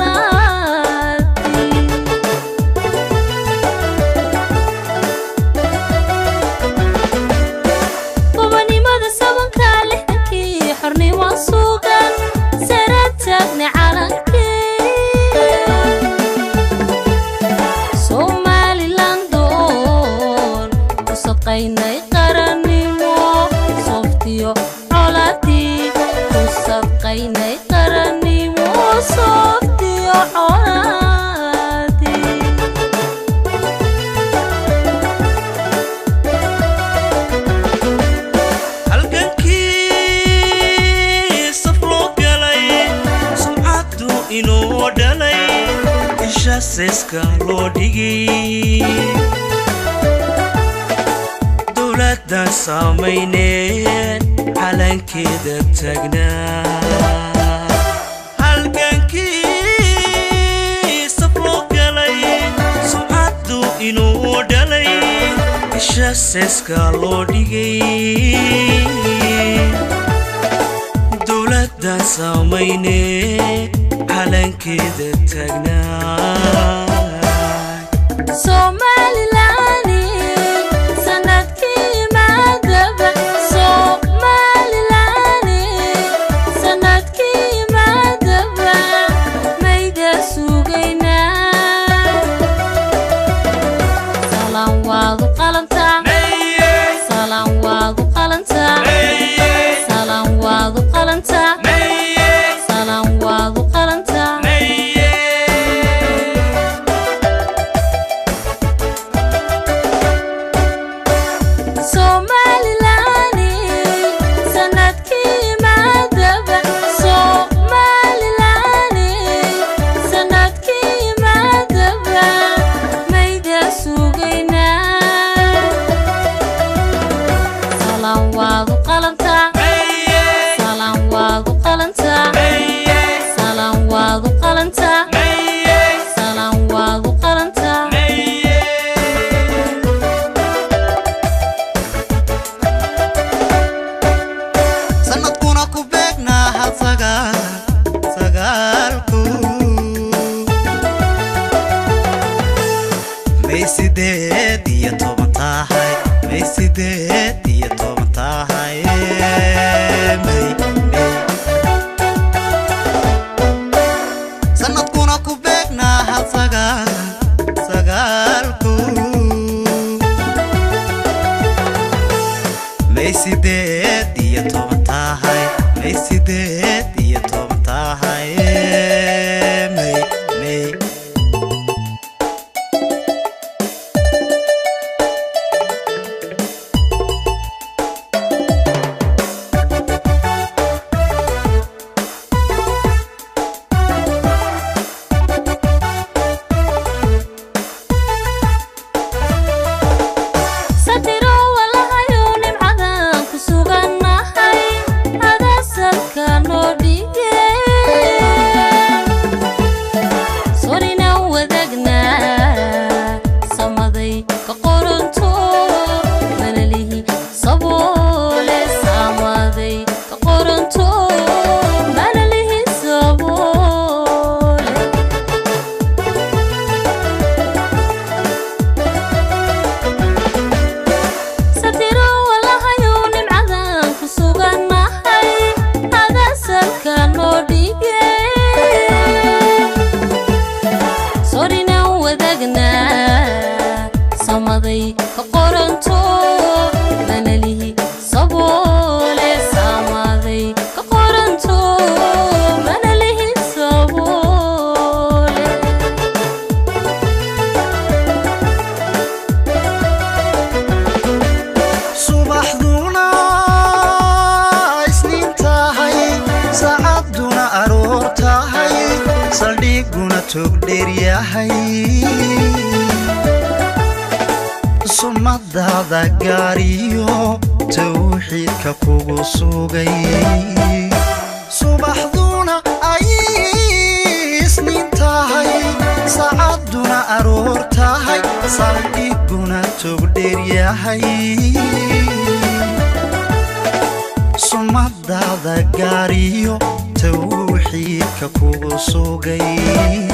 Colaadii Gobanimada sabanka 60-kii, xornimo sugan sare taagna calankii Somaliland oon ku sadqaynay qarannimo, sooftiyo colaadii ku sadqaynay qarannimo, sooftiyo colaadii. Halgankii saf loo galay, sumcaddu inoo dhalay, isha seeska loo dhigay, dowladdan saamayneen calankeeda taagnaa. Halgankii saf loo galay, sumcaddu inoo dhalay, isha seeska loo dhigay, dowladdan saamayne calankeeda taagnaa. Somaliland sanadkii maadaba, Somaliland sanadkii maadaba mayda sugaynaa. Salaan waad u qalantaa, salaan waad u qalantaa, salaan waad u qalantaa, salaan waad u qalantaa. Somaliland sanadkii maadaba, Somaliland sanadkii maadaba mayda sugaynaa. Salaan waad u qalantaa, salaan waad u qalantaa, salaan waad u qalantaa, salaan waad u qalantaa. Sanadkuna ku beegnaa hal sagaal sagaalku May 18 tahay, May 18 tahay, May May. Sanadkuna ku beegnaa hal sagaal sagaalku May 18 tahay, May 18 tahay, May May. Satiro walahayo nimcadan ku sugannahay, adasalka noo dhige, sorina wadagnaa samaday ka qoranto manalihi saboole, samaday ka qoranto manalihi saboole. Satiro walahayo nimcadan ku sugannahay, adasalka noo dhige, sorina wadagnaa samaday ka qoranto manalihi saboole, samaday ka qoranto manalihi saboole. Subaxduna isniin tahay, saacaduna aroor tahay, saldhiguna tog dheer yahay, sumadaada gaariyo tawxiidka kugu sugay. Subaxduna ay isniin tahay, saacaduna aroor tahay, saldhiguna togdheer yahay, sumadaada gaariyo tawxiidka Tawxiidka kugu sugay.